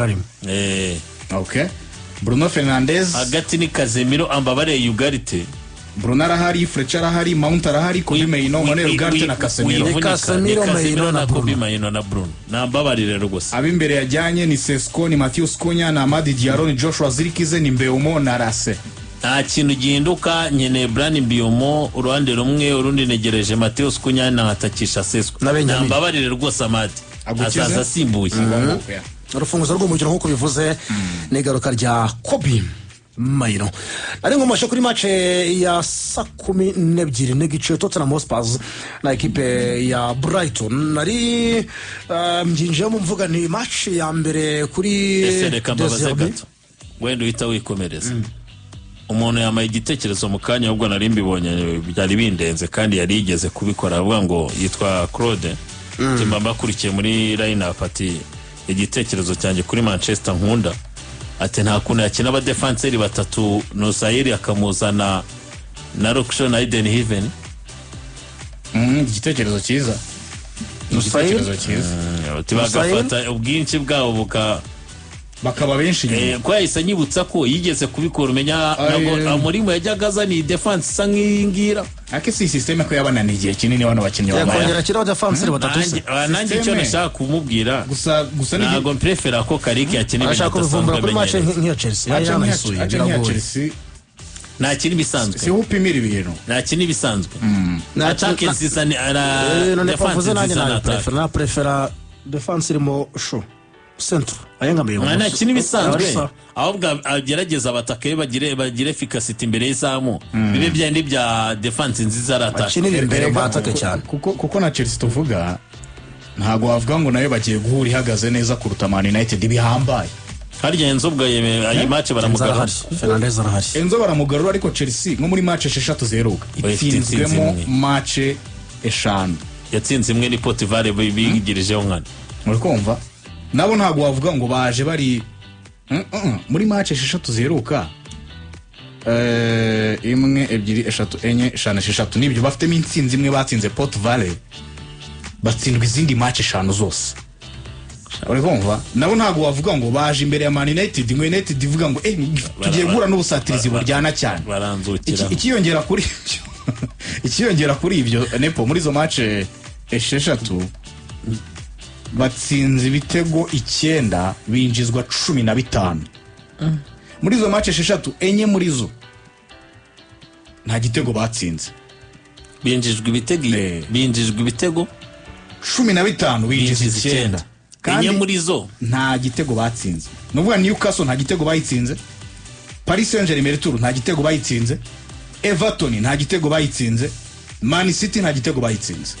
Na rimwe. Okay, Bruno Fernandes. Hagati ni Casemiro, ambabare Ugarte. Bruno arahari, Fletcher arahari, Mount arahari, Kobbie Mainoo, Manuel Ugarte na Casemiro. Ni Casemiro, Mainoo na Kobbie Bruno. Mainoo na Bruno, nambabarire rwose. Ab'imbere yajyanye ni Sesko, ni Matheus Cunha, na Amad Diallo, ni Joshua Zirkzee, ni Mbeumo na Rase. Nta kintu gihinduka. Nkeneye Bryan Mbeumo uruhande rumwe, urundi ntegereje Matheus Cunha, nahatakisha Sesko. Na Benjamin. Nambabarire rwose, Amad Agukize? azaza asimbuye. Yeah. Urufunguzo rw'umukino, nk'uko bivuze, ni igaruka rya Kobbie Mainoo. Ari nkomashe kuri match ya saa 12:30, Tottenham Hotspur na ekipe ya Brighton. Nari mbyinjiyemo mvuga ni match ya mbere kuri Ese reka mbabaze De Zerbi. gato, wenda uhita wikomereza. Umuntu yamaye igitekerezo mu kanya, ahubwo nari mbibonye byari bindenze, kandi yari yigeze kubikora, avuga ngo yitwa Claude Timba, mbakurikiye muri line up, ati igitekerezo cyanjye kuri Manchester nkunda, ati nta kuntu yakina abadefanseri batatu, Nusayiri akamuzana na Luke Shaw na Ayden Heaven. Igitekerezo cyiza. Nusayiri? Igitekerezo cyiza. Ati bagafata ubwinshi bwabo buka Bakaba benshi inyuma. Ko yahise anyibutsa ko yigeze kubikora, umenya ntabwo Amorim yajyaga azana iyi defense isa nk'iyi ngira. Ariko si système ko yabananiye igihe kinini bano bakinnyi bambaye. Yakongera akiraho defanseri batatu se? Nanjye icyo Système. nashaka kumubwira, Gusa ni ntabwo mprefera ko Carrick yakina ibintu Arashaka kubivumbura adasanzwe kuri match amenyereye. nk'iya Chelsea yari yanayisuye. Aca nk'iya Biragoye. Chelsea. Ntakina ibisanzwe. Siho upimira ibintu. Ntakina ibisanzwe. Attaque nziza ni ara None defense pavuze nanjye nziza na nayo attaque. prefera, na prefera defense irimo Shaw centre ayengamiye. Ntakina ibisanzwe, ahubwo agerageza abatake be bagire efficacity imbere y'izamu, bibe byandi bya defense nziza ari attaque. Akinira imbere, Erega, batake cyane. Kuko na Chelsea tuvuga, ntabwo wavuga ngo nayo bagiye guhura ihagaze neza kuruta Man United bihambaye. Harya Enzo ubwo iyi match Enzo baramugarura? arahari, Fernandez arahari. Enzo baramugarura, ariko Chelsea nko muri match esheshatu ziheruka Oya, ifite intsinzi itsinzwemo imwe. match eshanu. Yatsinze imwe ni Port Vale bigirijeho nkana. Muri kumva nabo ntabwo wavuga ngo baje bari muri match esheshatu ziheruka, imwe, ebyiri, eshatu, enye, eshanu, esheshatu, nibyo, bafitemo intsinzi imwe, batsinze Port Vale, batsindwa izindi match eshanu zose. Uri kumva nabo ntabwo wavuga ngo baje imbere ya Man United ngo United ivuga ngo tugiye guhura n'ubusatirizi buryana cyane. Baranzukira. Ikiyongera kuri ibyo, nepo muri izo match esheshatu batsinze ibitego icyenda, binjizwa 15. Muri izo match esheshatu, enye muri zo nta gitego batsinze. Binjijwe ibitego Binjijwe ibitego 15, binjiza binjiza icyenda. icyenda, Kandi enye muri zo nta gitego batsinze. Ni ukuvuga Newcastle nta gitego bayitsinze, Paris Saint Germain retour nta gitego bayitsinze, Everton nta gitego bayitsinze, Man City nta gitego bayitsinze.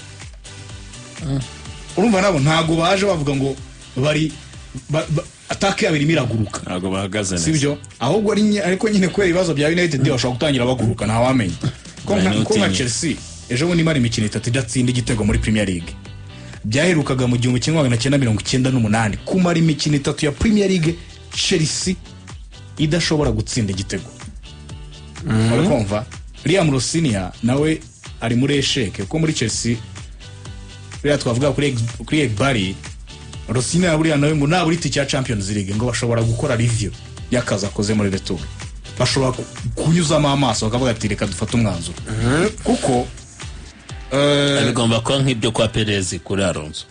Urumva nabo ntabwo baje bavuga ngo bari attaque yabo irimo iraguruka. Ntabwo bahagaze neza. Sibyo, ahubwo ariko nyine kubera ibibazo bya United bashobora gutangira baguruka, ntawamenya ko ko nka Utinya. Chelsea ejo bundi imara imikino itatu idatsinda igitego muri Premier League. Byaherukaga mu 1998 kumara imikino itatu ya Premier League Chelsea idashobora gutsinda igitego. Uri kumva Liam Rosenior nawe ari muri échec, kuko muri Chelsea buriya twavuga kuri Eghbali, Rosenior buriya nawe ngo nabura itike ya Champions League ngo bashobora gukora review y'akazi akoze muri retour, bashobora kunyuzamo amaso bakavuga ati reka dufate umwanzuro, kuko Bigomba kuba nk'ibyo kwa Perez kuri Alonso,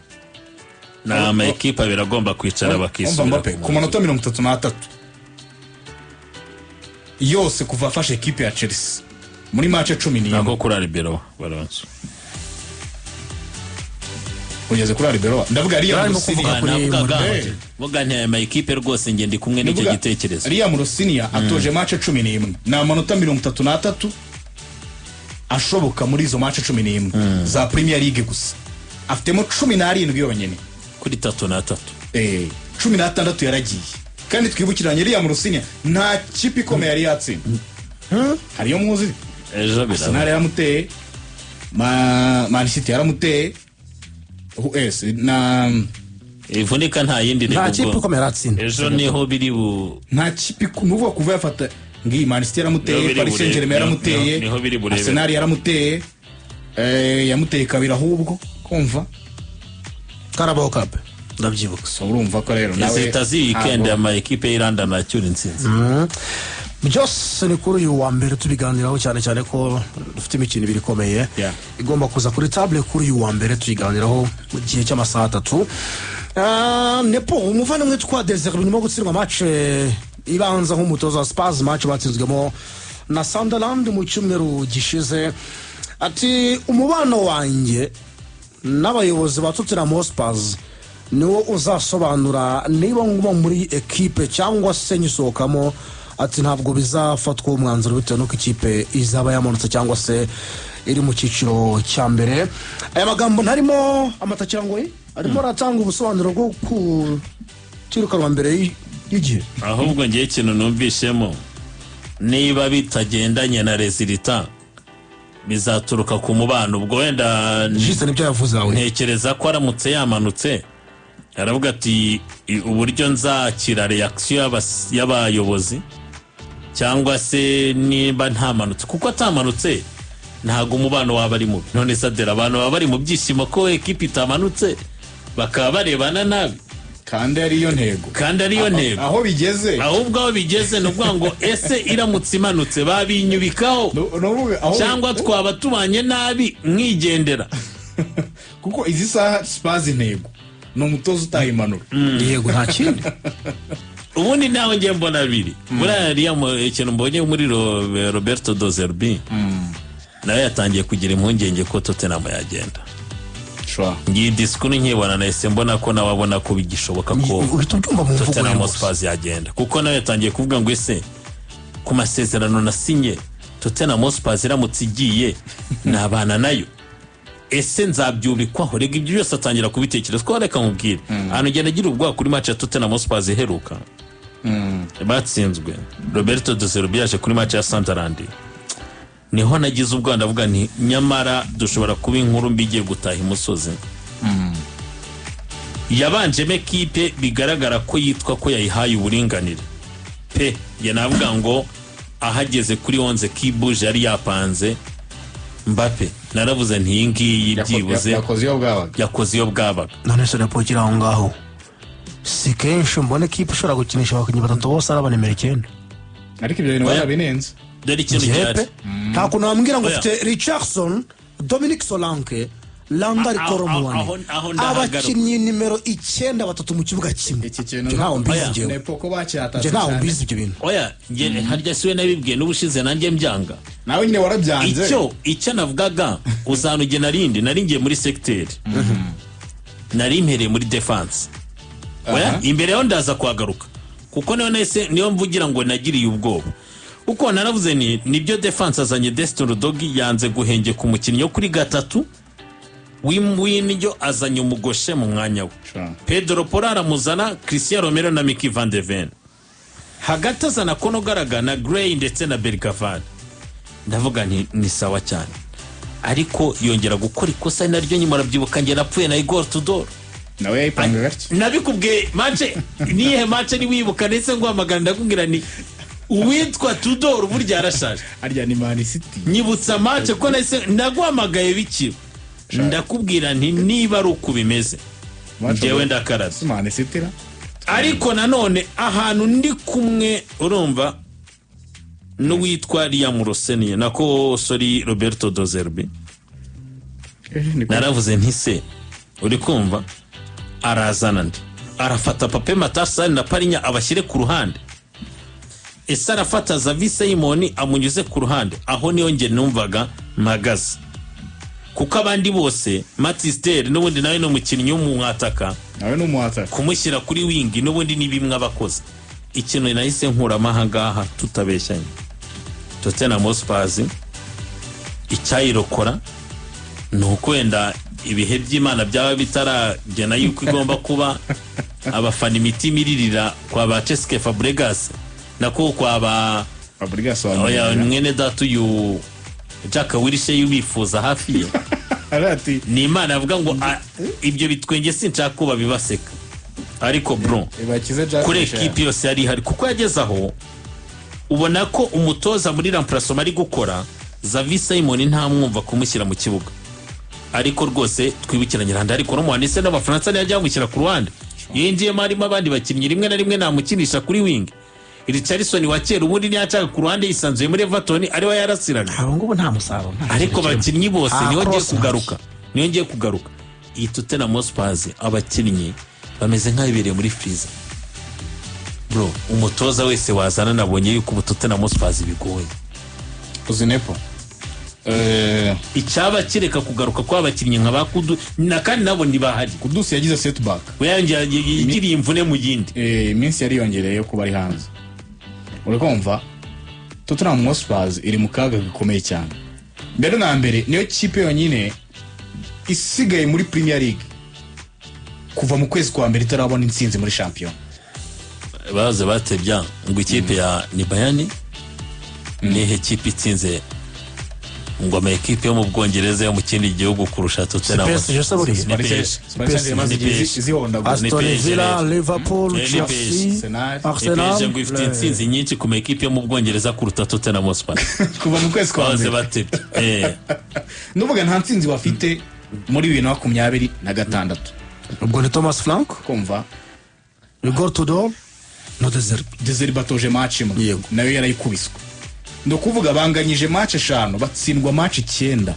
ni ama ekipa abiri agomba kwicara Umva bakisubira Mbappe ku ku manota 33 yose kuva afashe ekipe ya Chelsea muri match 11. Nako kuri Arbeloa, Alonso. Ugeze kuri Arbeloa, ndavuga Liam Yarimo Rosenior. kuvuga kuri Navugaga Madrid. vuga nti aya ma ekipe rwose njye ndi kumwe n'icyo Ndavuga gitekerezo. Liam Rosenior atoje match 11, ni amanota 33 ashoboka muri izo match 11 za Premier League gusa, afitemo 17 yonyine. Kuri 33. 16 yaragiye. Kandi twibukiranye, Liam Rosenior nta kipe ikomeye yari yatsinda. Hariyo muzi? Ejo Arsenal biraba. yaramuteye, Man City yaramuteye, who else? Na Ivunika nta yindi Nta rego kipe ubwo. ikomeye aratsinda. Ejo niho biri bu Nta kipe ni ukuvuga kuva yafata ngiyi Man City Niho yaramuteye, biri Paris Saint-Germain yaramuteye, niho biri burebe. Arsenal yaramuteye, yamuteye kabiri ahubwo kumva. Carabao Cup. Ndabyibuka. So urumva ko rero nawe Zihita weekend ntabwo- ama ekipe y'Iranda nacyura intsinzi. Byose ni kuri uyu wa mbere tubiganiraho, cyane cyane ko dufite imikino ibiri ikomeye igomba kuza kuri table kuri uyu wa mbere, tuyiganiraho mu gihe cy'amasaha 3. Nepo, umuvandimwe witwa Desire, nyuma yo gutsindwa match ibanza nk'umutoza wa Spurs, match batsinzwemo na Sunderland mu cyumweru gishize, ati: "Umubano wanjye n'abayobozi ba Tottenham Hotspur niwo uzasobanura niba nguma muri ekipe cyangwa se nyisohokamo." Ati: "Ntabwo bizafatwa umwanzuro bitewe n'uko ikipe izaba yamanutse cyangwa se iri mu cyiciro cya mbere." Aya magambo ntarimo amatakirangoyi, arimo aratanga ubusobanuro bwo kutirukanwa mbere y'igihe. Ahubwo ngewe ikintu numvishemo, niba bitagendanye na résultat, bizaturuka ku mubano, ubwo wenda Jisite nibyo yavuze awe. Ntekereza ko aramutse yamanutse, aravuga ati: "Uburyo nzakira réaction y'abayobozi, cyangwa se niba ntamanutse." Kuko atamanutse ntabwo umubano waba ari mubi. None se adera abantu baba bari mu byishimo ko ekipi itamanutse, bakaba barebana nabi? Kandi ariyo ntego. Kandi ariyo ntego. Aho bigeze. Ahubwo aho bigeze ni ukuvuga ngo: "Ese iramutse imanutse babinyubikaho aho- cyangwa twaba tubanye nabi mwigendera?" Kuko izi saha Spurs intego ni umutoza utayimanura. Yego, nta kindi. Ubundi nawe ngiye mbona abiri buriya riya ikintu mbonye muri Roberto De Zerbi, nawe yatangiye kugira impungenge ko Tottenham yagenda. Sure. Ngiyi disikuru nkibona, nahise mbona ko nawe abona ko bigishoboka ko Uhita ubyumva mu mvugo ye Tottenham rwose. Hotspur yagenda, kuko nawe yatangiye kuvuga ngo: "Ese ku masezerano nasinye, Tottenham Hotspur iramutse igiye nabana nayo? Ese nzabyubikwaho?" Rega ibyo byose atangira kubitekereza. Ko reka nkubwire ahantu ugenda agira ubwoba kuri match ya Tottenham Hotspur iheruka batsinzwe, Roberto De Zerbi yaje kuri match ya Sunderland, niho nagize ubwoba, ndavuga nti: "Nyamara dushobora kuba inkuru mbi igiye gutaha imusozi." Yabanjemo ekipe bigaragara ko yitwa ko yayihaye uburinganire pe. Njye navuga ngo ahageze kuri 11 kibuje yari yapanze Mbappe, naravuze nti: "Iyi ngiyi byibuze Yakoze iyo bwabaga. Yakoze iyo bwabaga." None se Nepo, kiri aho ngaho, si kenshi mbona ekipe ishobora gukinisha abakinnyi batatu bose ari abanimero 9. Ariko ibyo bintu Oya. barabinenze. Dore ikintu Njyewe gihari. pe, nta kuntu wambwira ngo Oya. ufite Richardson, Dominic Solanke, Randal Aho- Kolo Muani, aho ndahagaruka. abakinnyi nimero 9 batatu mu kibuga kimwe. Iki kintu Njye ntawe mbizi. Oya. Njyewe Nepo ko bacyatatse njye ntawe cyane. mbizi ibyo bintu. Oya, njye harya siwe nabibwiye n'ubushize, nanjye mbyanga. Nawe nyine warabyanze. Icyo navugaga, uzanuge narindi nari ngiye muri secteur, nari mpereye muri défense. Oya, imbere yaho ndaza kuhagaruka, kuko niyo nahise, niyo mvugira ngo nagiriye ubwoba, kuko naravuze ni nibyo, défense azanye Destiny Udogie, yanze guhengeka umukinnyi wo kuri gatatu w'indyo, azanye umugoshe mu mwanya we. Sure. Pedro Porro aramuzana, Christian Romero na Micky van de Ven hagati, azana Conor Gallagher na Gray ndetse na Bergwijn. Ndavuga nti: "Ni sawa cyane." Ariko yongera gukora ikosa ari naryo nyuma, arabyibuka, njye napfuye na Igor Tudor. Nawe yayipanga gutya. Nabikubwiye match niyihe match niwibuka, ndetse nguhamagara ndakubwira ni uwitwa Tudor burya yarashaje. Harya ni Man City. Nyibutsa match, ko nahise ndaguhamagaye bikiba, ndakubwira nti: "Niba ari uko bimeze, njyewe ndakaraze." Si Man City ra? Ariko nanone ahantu ndi kumwe, urumva, n'uwitwa Liam Rosenior, nako sorry, Roberto De Zerbi, naravuze nti: "Se uri kumva arazana ndi arafata Pape Matar Sarr na Palhinha abashyire ku ruhande? Ese arafata Xavi Simons amunyuze ku ruhande?" Aho niyo nge numvaga mpagaze, kuko abandi bose, Mathys Tel n'ubundi nawe ni umukinnyi w'umwataka. Nawe ni umuhataka. Kumushyira kuri wing n'ubundi ni bimwe abakoze. Ikintu nahise nkuramo aha ngaha, tutabeshyanye, Tottenham Hotspur icyayirokora ni uko wenda ibihe by'Imana byaba bitaragena yuko igomba kuba abafana imitima iririra kwa ba Cesc Fabregas, nako kwa ba Fabregas. Oya, mwene data uyu Jack Wilshere ubifuza hafi ye. Ati Ni Imana avuga ngo: "Ibyo bitwenge sinshaka ko babibaseka." Ariko bro, bakize Jack kuri Wilshere. ekipi yose yari ihari, kuko yageze aho ubona ko umutoza muri remplacement ari gukora Xavi Simons ntamwumva kumushyira mu kibuga. Ariko rwose twibukiranye Randa, ariko n'umuhanisi n'Abafaransa ntiyajya bamushyira ku ruhande. Iyo yinjiyemo harimo abandi bakinnyi, rimwe na rimwe namukinisha kuri wing. Richarlison wa kera ubundi ntiyacaga ku ruhande yisanzuye muri Everton, ariwe yarasiraga. Abo ngubu nta musaruro, nta Ariko kintu kirimo. abakinnyi bose Ah, niho ngiye cross. kugaruka, niho ngiye kugaruka. Iyi Tottenham Hotspur, abakinnyi bameze nk'abibereye muri freezer, bro. Umutoza wese wazana, nabonye yuko ubu Tottenham Hotspur bigoye. Uzi nepo Icyaba kireka kugaruka kw'abakinnyi nka ba Kudu na kandi nabo ntibahari. Kudusi yagize setback. We yigiriye imvune mu yindi. Iminsi yariyongereye yo kuba ari hanze. Uri kumva, Tottenham Hotspur iri mu kaga gakomeye cyane. Mbere na mbere, niyo kipe yonyine isigaye muri Premier League kuva mu kwezi kwa mbere itarabona intsinzi muri shampiyona. Baze batebya ngo ikipe ya ni Bayern, nihe kipe itsinze ngo ama ekipe yo mu Bwongereza, yo mu kindi gihugu kurusha Tottenham? PSG se buriya? Ni PSG. Paris Saint-Germain imaze igihe Ni PSG. zihondagura. Aston Ni PSG Villa, rero. Liverpool, Ni Chelsea, Arsenal. Ni Arsenal. PSG ngo ifite intsinzi nyinshi ku ma ekipe yo mu Bwongereza kuruta Tottenham Hotspur. Kuva mu kwezi kwa Baze mbere. batebya. Nuvuga nta ntsinzi bafite muri 2026. Ubwo ni Thomas Frank, Kumva, Igor Tudor no De Zerbi. De Zerbi batoje match imwe, Yego. nayo yarayikubiswe. Ni ukuvuga banganyije match eshanu, batsindwa match icyenda,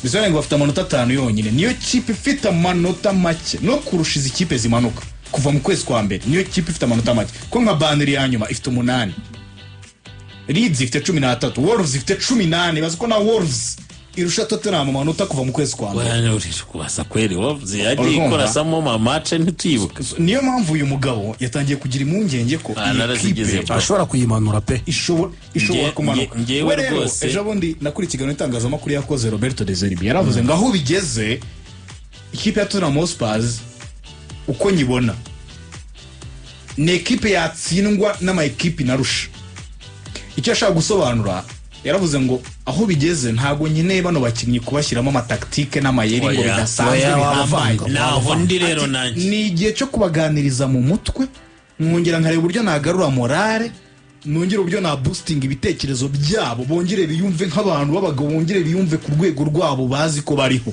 bisobanuye ngo bafite amanota 5 yonyine. Niyo kipe ifite amanota make no kurusha izi kipe zimanuka. Kuva mu kwezi kwa mbere niyo kipe ifite amanota make, ko nka Burnley ya nyuma ifite 8, Leeds ifite 13, Wolves ifite 18. Bazi ko na Wolves irusha Tottenham amanota kuva mu kwezi kwa mbere. Oya, uri kubasa kweri. Wolves yagiye Urumva? ikora samo ma match ntituyibuke. Niyo mpamvu uyu mugabo yatangiye kugira impungenge ko Ah, iyi narazigize kipe bro. Ashobora kuyimanura pe. Ishobora kumanuka. Ngewe We rero, rwose- ejo bundi nakuri ikiganiro itangazamakuru yakoze, Roberto De Zerbi yaravuze ngo aho bigeze, ikipe ya Tottenham Hotspur uko nyibona ni ekipe yatsindwa n'ama ekipe inarusha. Icyo ashaka gusobanura, yaravuze ngo aho bigeze ntabwo nkeneye bano bakinnyi kubashyiramo amatactique n'amayeri ngo Oya. bidasanzwe Oya, bihambaye. wabavanga. Naho ndi rero nanjye. Ni igihe cyo kubaganiriza mu mutwe, nkongera nkareba uburyo nagarura morale, nongera uburyo na boosting ibitekerezo byabo, bongere biyumve nk'abantu b'abagabo, bongere biyumve ku rwego rwabo, bazi ko bariho.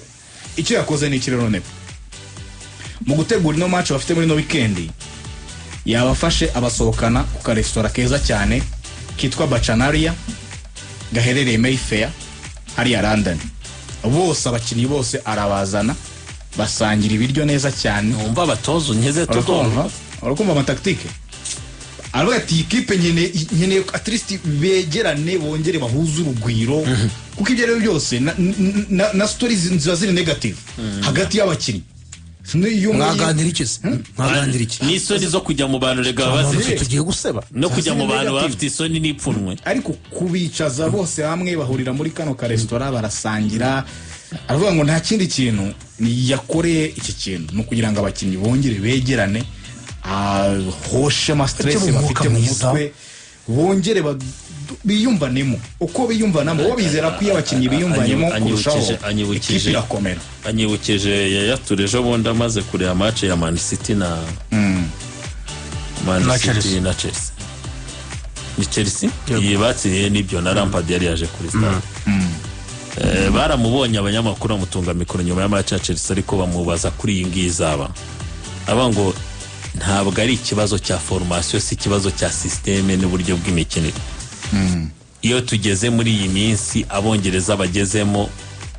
Icyo yakoze ni iki rero nepo? Mu gutegura ino match bafite muri ino weekend, yabafashe abasohokana ku karesitora keza cyane kitwa Bacchanalia, gaherereye Mayfair hariya London. Bose, abakinnyi bose arabazana, basangira ibiryo neza cyane. Wumva abatoza unkeze. Urakumva? Tudor. Urakumva amatactique? Aravuga ati iyi kipe nkeneye at least begerane, bongere bahuze urugwiro, kuko ibyo ari byo byose na stories ziba ziri negative hagati y'abakinnyi. Iyo Mwaganira iki se? Mwaganira iki? N'isoni zo kujya mu bantu rega baba bazifite. Tugiye guseba. No kujya mu bantu Negative. bafite isoni n'ipfunwe. Ariko kubicaza bose hamwe, bahurira muri kano karesitora, barasangira. Aravuga ngo nta kindi kintu yakoreye iki kintu, ni ukugira ngo abakinnyi bongere begerane, ahoshe amastress Bajye mu mwuka bafite mu mwiza. mutwe, bongere biyumvanemo. Uko biyumvanamo, bo bizera ko iyo abakinnyi biyumvanyemo kurushaho, ikipe irakomera. Anyibukije Yaya Touré ejo bundi amaze kureba match ya Man City na Man Na City Chelsea. na Chelsea, ni Chelsea iyi batsindiye n'ibyo, na Lampard yari yaje kuri stade. Baramubonye abanyamakuru bamutunga mikoro nyuma ya match ya Chelsea, ariko bamubaza kuri iyi ngiyi izaba, aba ngo ntabwo ari ikibazo cya formation, si ikibazo cya système n'uburyo bw'imikinire. Iyo tugeze muri iyi minsi Abongereza bagezemo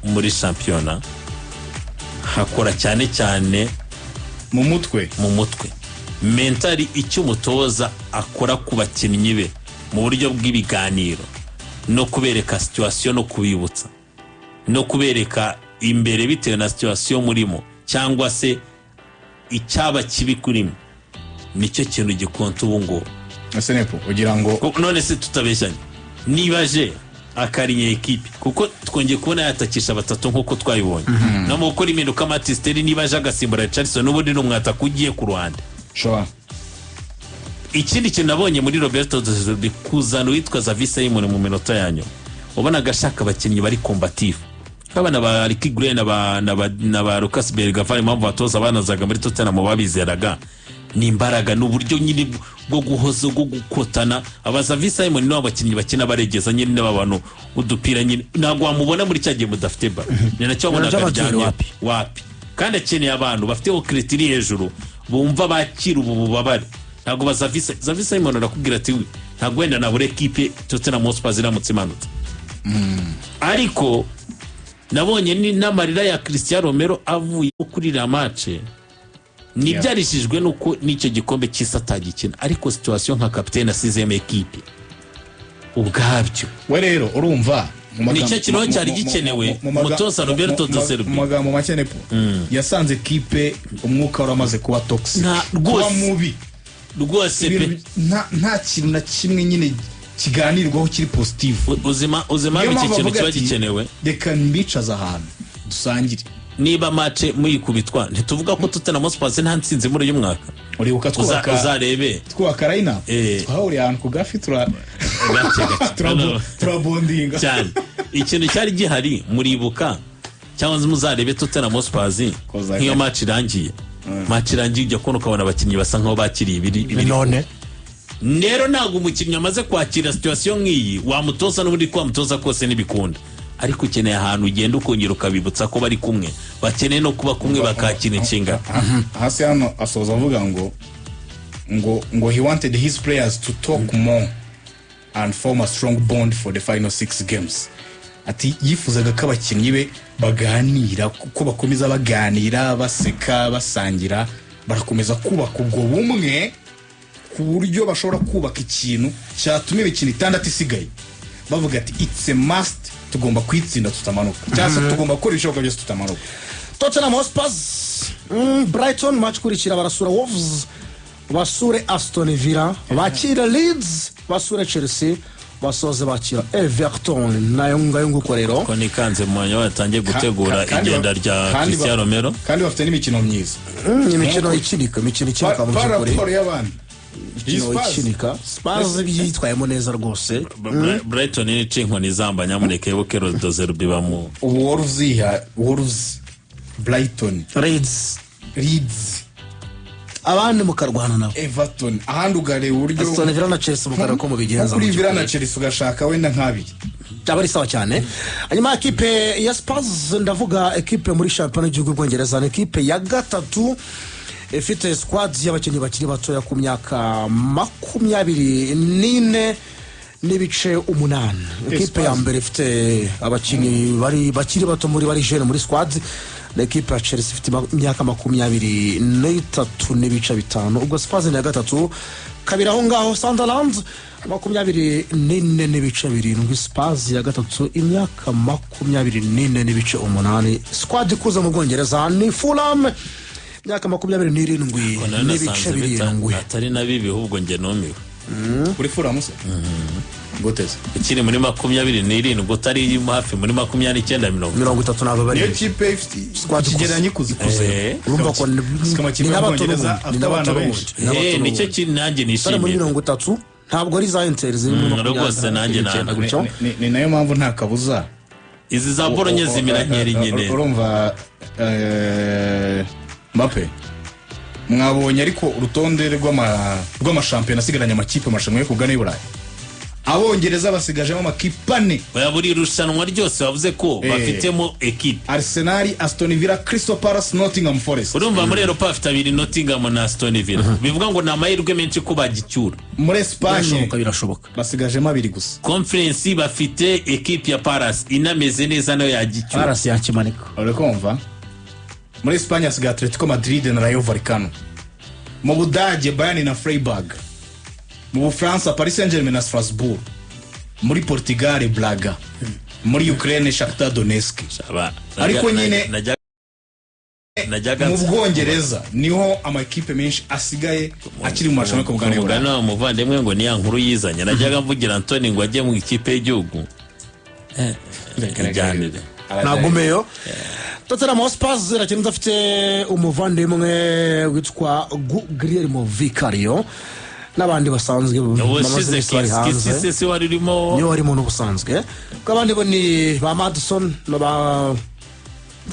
muri shampiyona, hakora cyane cyane mu mutwe. Mu mutwe, mental. Icyo umutoza akora ku bakinnyi be mu buryo bw'ibiganiro no kubereka situation no kubibutsa no kubereka imbere bitewe na situation murimo cyangwa se icyaba kibi kuri mwe, nicyo kintu gikonta ubu ngubu. Ese nepo ugira ngo None se tutabeshyanye, niba aje akarinya ekipi, kuko twongeye kubona yatakisha batatu nk'uko twabibonye no mu gukora impinduka, Mathys Tel niba aje agasimbura Richarlison, n'ubundi ni umwataka ugiye ku ruhande. Shobora. Ikindi kintu nabonye muri Roberto De Zerbi, kuzana uwitwa Xavi Simons mu minota ya nyuma, wabonaga ashaka abakinnyi bari combatif nk'abana ba Ricky Gray na ba Lucas Bergvall. Impamvu abatoza banazaga muri Tottenham babizeraga ni imbaraga, ni uburyo nyine bwo guhoza, bwo gukotana. Aba Xavi Simons ni abakinnyi bakina baregeza nyine n'abantu udupira nyine, ntabwo wamubona muri cya gihe mudafite ballon, ni nacyo wabonaga Nabyo aryamye wapi. Wapi, kandi akeneye abantu bafite okireti iri hejuru. Bumva bakira ubu bubabare. Ntabwo ba Xavi Simon arakubwira ati ntabwo wenda nabura ekipe Tottenham Hotspur iramutse imanutse. Ariko nabonye ni n'amarira ya Cristian Romero avuye kuri iriya match, ntibyarishijwe nuko n'icyo gikombe cy'isi atagikina, ariko situation nka kapitene asizemo ekipe ubwabyo. We rero urumva mu Nicyo kintu cyari gikenewe, umutoza Roberto De Zerbi. Mu magambo make, nepo yasanze ekipe umwuka wari amaze kuba toxic, Rwose. kuba mubi. Rwose pe. Ibintu nta kintu na kimwe nyine kiganirwaho kiri positive. Uzima Niyo iki mpamvu kintu avuga kiba ati, gikenewe. Reka mbicaze ahantu dusangire. Niba match muyikubitwa, ntituvuga ko Tottenham Hotspur nta ntsinzi muri uyu mwaka. Uribuka twubaka Uzarebe. twubaka line up, twahuriye ahantu ku gafi, Gake gake. Turabondinga. Cyane. Ikintu cyari gihari, muribuka cyangwa se muzarebe Tottenham Hotspur, Koza nk'iyo gake. match irangiye, ujya kubona ukabona abakinnyi basa nkaho bakiriye ibiri. None Rero ntabwo umukinnyi amaze kwakira situation nk'iyi wamutoza, n'ubundi ko wamutoza kose ntibikunda, ariko ukeneye ahantu ugenda ukongera ukabibutsa ko bari kumwe, bakeneye no kuba kumwe bakakira inshingano. Hasi hano asoza avuga ngo he wanted his players to talk more and form a strong bond for the final six games. Ati yifuzaga ko abakinnyi be baganira, ko bakomeza baganira, baseka, basangira, barakomeza kubaka ubwo bumwe ku buryo bashobora kubaka ikintu cyatuma imikino 6 isigaye bavuga ati it's a must, tugomba kuyitsinda tutamanuka, cyangwa se tugomba gukora ibishoboka byose tutamanuka. Tottenham Hotspur, Brighton match ikurikira barasura Wolves, basure Aston Villa, bakira Leeds, basure Chelsea, basoze bakira Everton. Nayo ngayo nguko rero. Ko nikanze mu mwanya batangiye gutegura igenda rya Cristian Romero. Kandi bafite n'imikino myiza. Imikino ikinika, imikino ikinika mu by'ukuri. Raporo y'abandi. Imikino ikinika, Spurs byitwayemo neza rwose. Brighton nica inkoni izamba, nyamuneka ibuke De Zerbi bamu Ubu Wolves iha Wolves, Brighton, Leeds, Leeds, abandi mukarwana nabo. Everton, ahandi ugareba uburyo Aston Villa na Chelsea mukareba ko mubigenza. Nko kuri Mu Villa na by'ukuri. Chelsea ugashaka wenda nk'abiri. Byaba ari sawa cyane. Hanyuma ekipe ya Spurs, ndavuga ekipe muri shampiyona y'igihugu y'Ubwongereza, ni ekipe ya gatatu ifite squad y'abakinnyi bakiri batoya ku myaka 24.8. Ekipe ya Spurs. mbere ifite abakinnyi bari bakiri bato muri bari jeune muri squad ni ekipe ya Chelsea ifite imyaka 23.5. Ubwo Spurs ni iya gatatu, kabiri aho ngaho Sunderland 24.7. Spurs ya gatatu imyaka 24.8. Squad ikuze mu Bwongereza ni Fulham, imyaka 27 Nayo n'ibice nasanze 7. atari na bibi, ahubwo njye numiwe. Kuri Fulham se guteze? Ukiri muri 27, utari hafi muri 29, 30. 30 ntabwo bari. Niyo kipe ifite Squad ikigereranyo ikuze. Urumva ko Siko amakipe ni n'abato y'Ubwongereza n'ubundi, ni afite n'abato abana benshi. n'ubundi, ni n'abato Nicyo n'ubundi. kintu nanjye Bari muri nishimiye. 30, ntabwo ari za Inter ziri muri Rwose nanjye 29 gutyo. Ni nayo mpamvu nta kabuza Izi za Bolonye zimira nkeri nyine. Urumva Mbappe mwabonye, ariko urutonde rw'amashampiyona asigaranye amakipe amarushanwa yo ku mugabane w'i Burayi, Abongereza basigajemo amakipe ane. Oya, buri rushanwa ryose bavuze ko bafitemo ekipe. Arsenal, Aston Villa, Crystal Palace, Nottingham Forest. Urumva muri Europa bafite abiri, Nottingham na Aston Villa, bivuga ngo ni amahirwe menshi ko bagicyura. Muri Espagne Birashoboka, birashoboka. basigajemo abiri gusa. Conference bafite ekipe ya Palace inameze neza, nayo yagicyura. Palace yakimanika. Uri kumva muri Espagne hasigaye Atletico Madrid na Rayo Vallecano, mu Budage Bayern na Freiburg, mu Bufaransa Paris Saint Germain na Strasbourg, muri Portugal Braga, muri Ukraine Shakhtar Donetsk. Ariko nyine Najyaga mu Bwongereza niho amakipe menshi asigaye akiri mu marushanwa yo ku mugabane w'i Umugani Burayi. wa muvandimwe ngo niya nkuru yizanye, najyaga mvugira Antoni ngo ajye mu ikipe y'igihugu. Ijyanire. Nagumeyo. Tottenham Hotspur irakina idafite umuvandimwe witwa Guglielmo Vicario n'abandi basanzwe bamaze Ubushize iminsi bari hanze. Kisisi wari urimo. Niyo warimo n'ubusanzwe, kuko abandi bo ni ba Madison na ba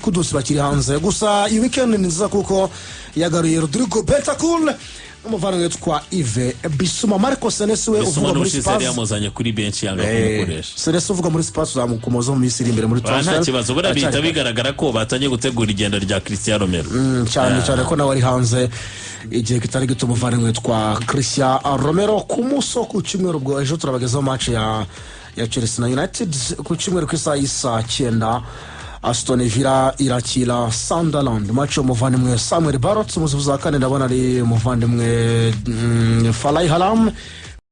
Kudusi bakiri hanze. Gusa iyi weekend ni nziza kuko yagaruye Rodrigo Bentancur n'umuvandimwe witwa Yves Bissouma. Marco Senesi we Bissouma uvuga muri n'ubushize yari Spurs, yamuzanye kuri benshi yanga kumukoresha. Senesi uvuga muri Spurs uzamukomoza mu minsi iri imbere muri Ba, nta transfer. kibazo, buriya bihita Aracyari bigaragara ko batangiye gutegura igenda rya Cristian Romero. Cyane cyane ko nawe ari hanze. Igihe kitari gito, umuvandimwe witwa Christian Romero. Ku munsi wo ku cyumweru, ubwo ejo turabagezaho match ya Chelsea na United. Ku cyumweru ku isaha y'isaa 9, Aston Villa irakira Sunderland, match umuvandimwe Samuel Barrott. Umusifuzi wa kane ndabona ari umuvandimwe Falai Haram.